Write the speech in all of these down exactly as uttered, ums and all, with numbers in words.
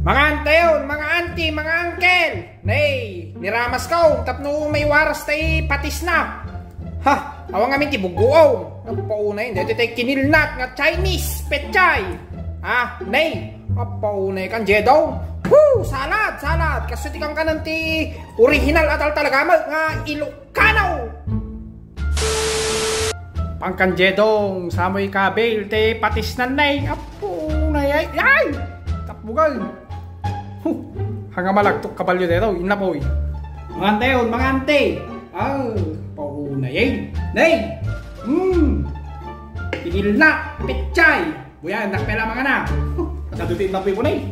Mga antayon, mga auntie, mga uncle! Nay, niramas ko tapno may waras tay patisna. Ha, awan ngamin ti bugoong. Agpaunay, daytoy tay kinilnat nga Chinese pechay. Ha, nay, agpaunay kan Jedong. Woo, salad, salad. Kastoy ti kankanan ti original a taltalagam nga Ilocano. Pangkan Jedong, samoy kabil ti patisnan, nay. Apo, nay, ay, ay! Tapbugal. Huh, hanga malagtok kabalyo dito, inapoy. Mga antayon, mga ante. Ah, paunay, ay. Nay! Hmm. Tigil na, pechay. Buya, anak pela mga na. Huh, kasado ti inapoy ko, nay.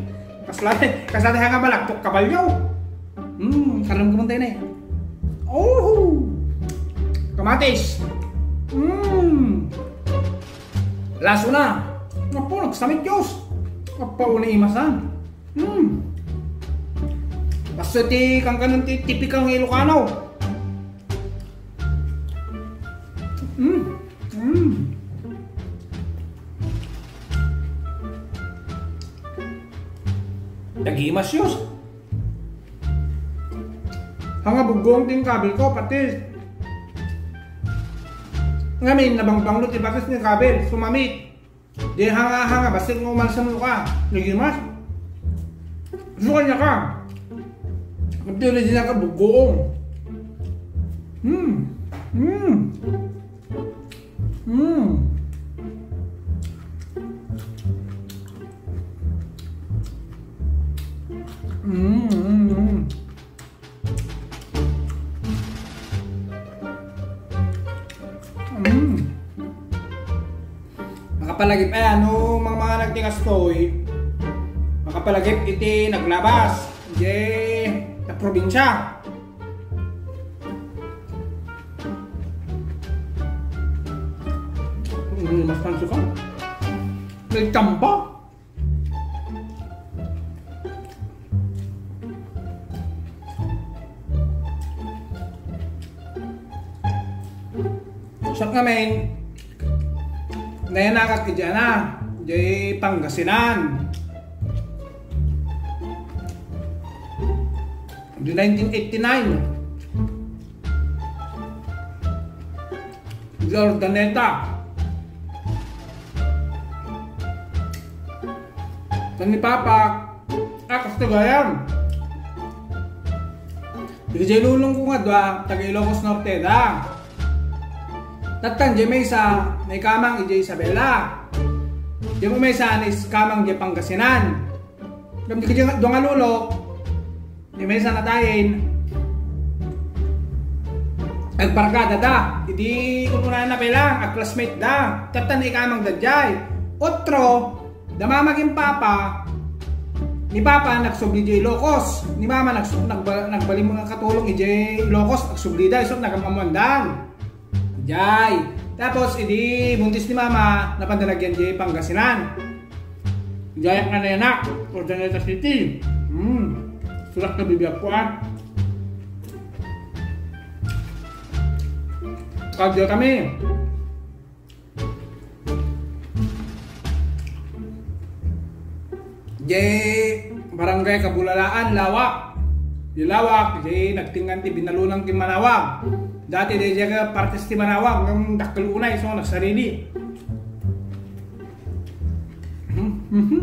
Kasla, kasla nga malagtok kabalyo. Hmm, karam ko man tayo na eh. Oh! Kamatis. Hmm. Laso na. Apo, nagsamit Diyos. Apo, una imasan. Hmm. Basta ti kankanan ti typical nga Ilocano. Hmm. Hmm. Nagimas, Diyos. Hanga bugoong ti kabil ko, patis. Ngamin, nabangbanglo ti patis ni kabil, sumamit. Di hanga, hanga, basta nga umalsam ka. Nagimas. Suka niya ka. Ang pinili niya ka bugoong. Hmm. Hmm. Mm. Mm, mm, mm. Mm. Makapalagip, ay, ano, mga, mga nagtikastoy, makapalagip iti naglabas, di, sa probinsya. Mm, mas panso ka. May tamba. Siak ngamin, nayanakak iti ana, di Pangasinan. Di nineteen eighty-nine. Di Urdaneta. Ken ni Papa, a, kas Cagayan. Dagiti lulong ko nga dua, taga Ilocos Norte da. Tattan, di maysa, naikamang iti Isabela. Di maysa, naikamang iti Pangasinan. Dagiti dua nga lolo, Ni maysa natayen, agbarkada da. Idi kunkunana pay lang, agclassmate da. Tatta, naikamang da jay. Otro, da mama ken papa, ni papa nagsubli jay Ilocos. Ni mama nagsu-, nagba-, nagbalin nga katulong ijay Ilocos, agsubli da, isu nagam-ammoan da. Jay. Tapos, idi buntis ni mama, napan da lagyan jay Pangasinan. Jay nga nayanak, Urdaneta City. Hmm. Sulak na bibiyag ko, ah. Kadya kami. Jay Barangay Kabulalaan, Laoac. Di Laoac, jay nagtengngan ti binalonang ti Manawag. Dati, di jay partes ti Manawag, ngem dakkel unay, so nagsarili. Mhm, mhm.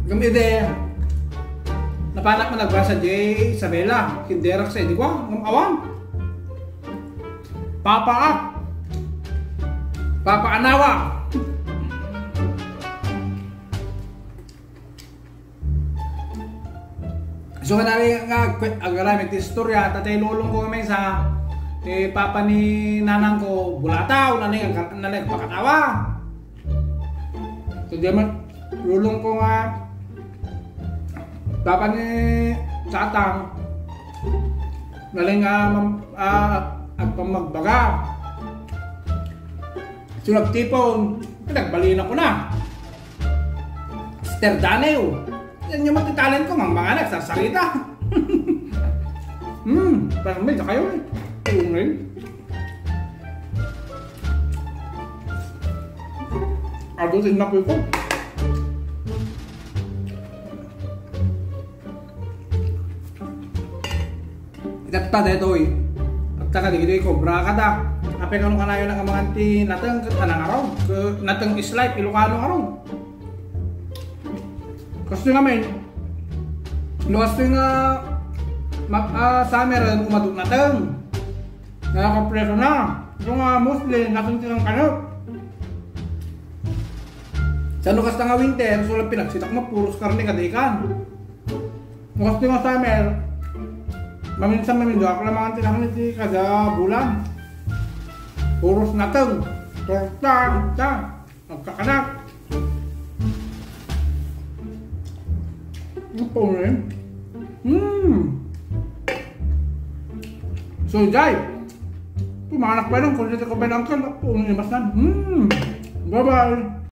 Ngem idi, napanak man nagbasa jay Isabela, kinderak sa idi kua, ngem awan. Papa, ah. Papa Anawa. So, kadali nga ag-, agaramid ti istorya, tatay lolong ko kami sa, eh, papa ni nanang ko, bulataw, nanay, nanay, pakatawa. So, di man, lolong ko nga, papa ni Satang, naling nga, mam-, ah, agpamagbaga. So, nagtipon, nagbalin ako na. Mister Daniel, yan yung magti-talent ko, mang mga nagsasarita. Hmm, parang may kayo eh. Ungay. Adusin na po ito. Itatta daytoy. Agtaka dagitoy, kobra kada. Apay kano kanayon nga mangan ti nateng ket anang araw? Ke nateng is life, Ilocano araw. Kastoy ngamin, no kastoy nga mag-, ah, summer, umadok nateng. Nakakompleto na. Ito nga mostly, nateng ti nangkanot. Sa no kasta nga winter, so lang pinagsitak mo, puros karne kada ikan. Gusto nga summer, maminsan-maminsan, ako lang mangan ti nakan iti kada bulan. Puros nateng, torta, ita, magkakanak. Ang paunay. Mm. So, Jai, pumanak pa lang, kung dito ko pa lang kan, paunay mas nan. Mm. Bye-bye.